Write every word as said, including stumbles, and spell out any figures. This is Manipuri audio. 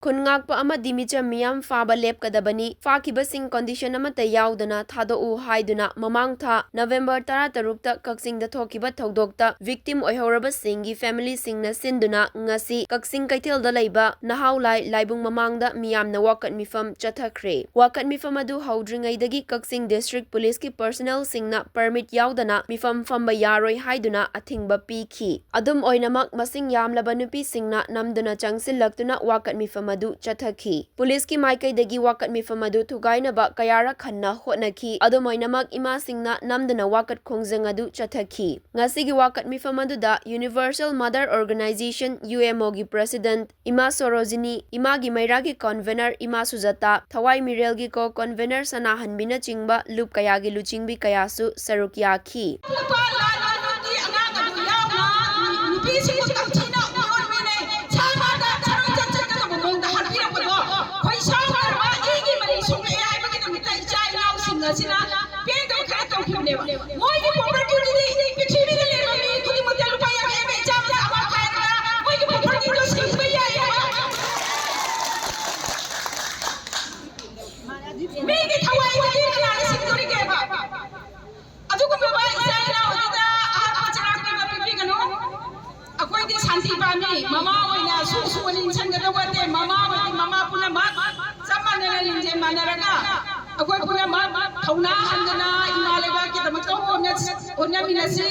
ꯈꯨꯟ ꯉꯥꯛꯄ ꯑꯃꯗꯤ ꯃꯤꯆꯝ ꯃꯤꯌꯥꯝ ꯐꯥꯕ ꯂꯦꯞꯀꯗꯕꯅꯤ, ꯐꯥꯈꯤꯕꯁꯤꯡ condition ꯑꯃꯠꯇ ꯌꯥꯎꯗꯅ ꯊꯥꯗꯣꯛꯎ ꯍꯥꯏꯗꯨꯅ ꯃꯃꯥꯡ ꯊꯥ November ꯇꯔꯥꯇꯔꯨꯛꯇ ꯀꯛꯆꯤꯡꯗ ꯊꯣꯛꯈꯤꯕ ꯊꯧꯗꯣꯛꯇ victim ꯑꯣꯏꯍꯧꯔꯕꯁꯤꯡꯒꯤ familyꯁꯤꯡꯅ ꯁꯤꯟꯗꯨꯅ ꯉꯁꯤ ꯀꯛꯆꯤꯡ ꯀꯩꯊꯦꯜꯗ ꯂꯩꯕ ꯅꯍꯥꯎꯂꯥꯏ ꯂꯥꯏꯕꯨꯡ ꯃꯃꯥꯡꯗ ꯃꯤꯌꯥꯝꯅ ꯋꯥꯀꯠ ꯃꯤꯐꯝ ꯆꯠꯊꯈ꯭ꯔꯦ꯫ ꯋꯥꯀꯠ ꯃꯤꯐꯝ ꯑꯗꯨ ꯍꯧꯗ꯭ꯔꯤꯉꯩꯗꯒꯤ ꯀꯛꯆꯤꯡ district policeꯀꯤ personnelꯁꯤꯡꯅ permit ꯌꯥꯎꯗꯅ ꯃꯤꯐꯝ ꯐꯝꯕ ꯌꯥꯔꯣꯏ ꯍꯥꯏꯗꯨꯅ ꯑꯊꯤꯡꯕ ꯄꯤꯈꯤ꯫ ꯑꯗꯨꯝ ꯑꯣꯏꯅꯃꯛ, ꯃꯁꯤꯡ ꯌꯥꯝꯂꯕ ꯅꯨꯄꯤꯁꯤꯡꯅ ꯅꯝꯗꯨꯅ ꯆꯪꯁꯤꯜꯂꯛꯇꯨꯅ ꯋꯥꯀꯠ ꯃꯤꯐꯝ ꯑꯗꯨ ꯆꯠꯊꯈꯤ꯫ Policeꯀꯤ ꯃꯥꯏꯀꯩꯗꯒꯤ ꯋꯥꯀꯠ ꯃꯤꯐꯝ ꯑꯗꯨ ꯊꯨꯒꯥꯏꯅꯕ ꯀꯌꯥꯔꯛ ꯍꯟꯅ ꯍꯣꯠꯅꯈꯤ꯫ ꯑꯗꯨꯝ ꯑꯣꯏꯅꯃꯛ, ꯏꯃꯥꯁꯤꯡꯅ ꯅꯝꯗꯨꯅ ꯋꯥꯀꯠ ꯈꯣꯡꯖꯪ ꯑꯗꯨ ꯆꯠꯊꯈꯤ꯫ ꯉꯁꯤꯒꯤ ꯋꯥꯀꯠ ꯃꯤꯐꯝ ꯑꯗꯨꯗ Universal Mother Organisation, UMOꯒꯤ president ꯏꯃꯥ ꯁꯣꯔꯣꯖꯤꯅꯤ, ꯏꯃꯥꯒꯤ ꯃꯩꯔꯥꯒꯤ convener ꯏꯃꯥ ꯁꯨꯖꯥꯇꯥ, ꯊꯋꯥꯏ ꯃꯤꯔꯦꯜꯒꯤ co-convener ꯁꯅꯥꯍꯟꯕꯤꯅꯆꯤꯡꯕ ꯂꯨꯞ ꯀꯌꯥꯒꯤ ꯂꯨꯆꯤꯡꯕꯤ ꯀꯌꯥꯁꯨ ꯁꯔꯨꯛ ꯌꯥꯈꯤ꯫ ꯅꯨꯄꯥ ꯂꯥꯟ ꯃꯅꯨꯡꯒꯤ ꯑꯉꯥꯡ ꯑꯗꯨ ꯌꯥꯎꯅ ꯅꯨꯄꯤꯁꯤꯡꯕꯨ ꯇꯝꯊꯤꯅ ꯑꯣꯠꯃꯤꯟꯅꯩ꯫ ꯁꯥ ꯉꯥꯗ ꯆꯔꯣꯏ ꯆꯠ ꯆꯠꯀꯗꯕ ꯃꯑꯣꯡꯗ ꯍꯥꯠꯄꯤꯔꯛꯄꯗꯣ ꯈꯣꯏ ꯁꯥꯎꯅꯔꯕ ꯏꯒꯤ ꯃꯔꯤ ꯁꯣꯛꯂꯛꯑꯦ ꯍꯥꯏꯕꯒꯤꯗꯃꯛꯇ ꯏꯆꯥ ꯏꯅꯥꯎꯁꯤꯡ ꯑꯁꯤꯅ ꯄꯦꯟꯗꯕ ꯈꯔ ꯇꯧꯈꯤꯕꯅꯦꯕ꯫ ꯃꯣꯏꯒꯤ propertyꯗꯨꯗꯤ ꯄ꯭ꯔꯤꯊꯤꯕꯤꯗ ꯂꯩꯕ ꯃꯤ ꯈꯨꯗꯤꯡꯃꯛꯇ ꯂꯨꯄꯥ ꯌꯥꯡꯈꯩ ꯌꯥꯡꯈꯩ ꯆꯥꯝꯃ ꯆꯥꯝꯃ ꯈꯥꯏꯔꯒ ꯃꯣꯏꯒꯤ propertyꯗꯣ ꯁꯤꯡꯕ ꯌꯥꯏꯌꯦꯕ꯫ ꯃꯤꯒꯤ ꯊꯋꯥꯏꯗꯨꯗꯤ ꯀꯅꯥꯅ ꯁꯤꯡꯗꯣꯔꯤꯒꯦꯕ? ꯑꯗꯨꯒꯨꯝꯂꯕ ꯏꯆꯥ ꯏꯅꯥꯎꯗꯨꯗ ꯑꯍꯥꯟꯕ ꯆꯔꯥꯛ ꯄꯤꯕ ꯄꯤꯕꯤꯒꯅꯨ꯫ ꯑꯩꯈꯣꯏꯗꯤ ꯁꯥꯟꯇꯤ ꯄꯥꯝꯃꯤ꯫ ꯃꯃꯥ ꯑꯣꯏꯅ ꯁꯨ ꯁꯨ ꯏꯟꯁꯤꯟꯒꯗꯧꯕ ꯅꯠꯇꯦ꯫ ꯃꯃꯥ ꯑꯣꯏꯔꯗꯤ ꯃꯃꯥ ꯄꯨꯝꯅꯃꯛ ꯆꯞ ꯃꯥꯟꯅꯅ ꯂꯤꯡꯖꯦꯜ ꯃꯥꯟꯅꯔꯒ ꯑꯩꯈꯣꯏ ꯄꯨꯝꯅꯃꯛ ꯊꯧꯅꯥ ꯍꯟꯗꯅ ꯏꯃꯥ ꯂꯩꯕꯥꯛꯀꯤꯗꯃꯛꯇ ꯍꯣꯠꯅ-, ꯍꯣꯠꯅꯃꯤꯟꯅꯁꯤ꯫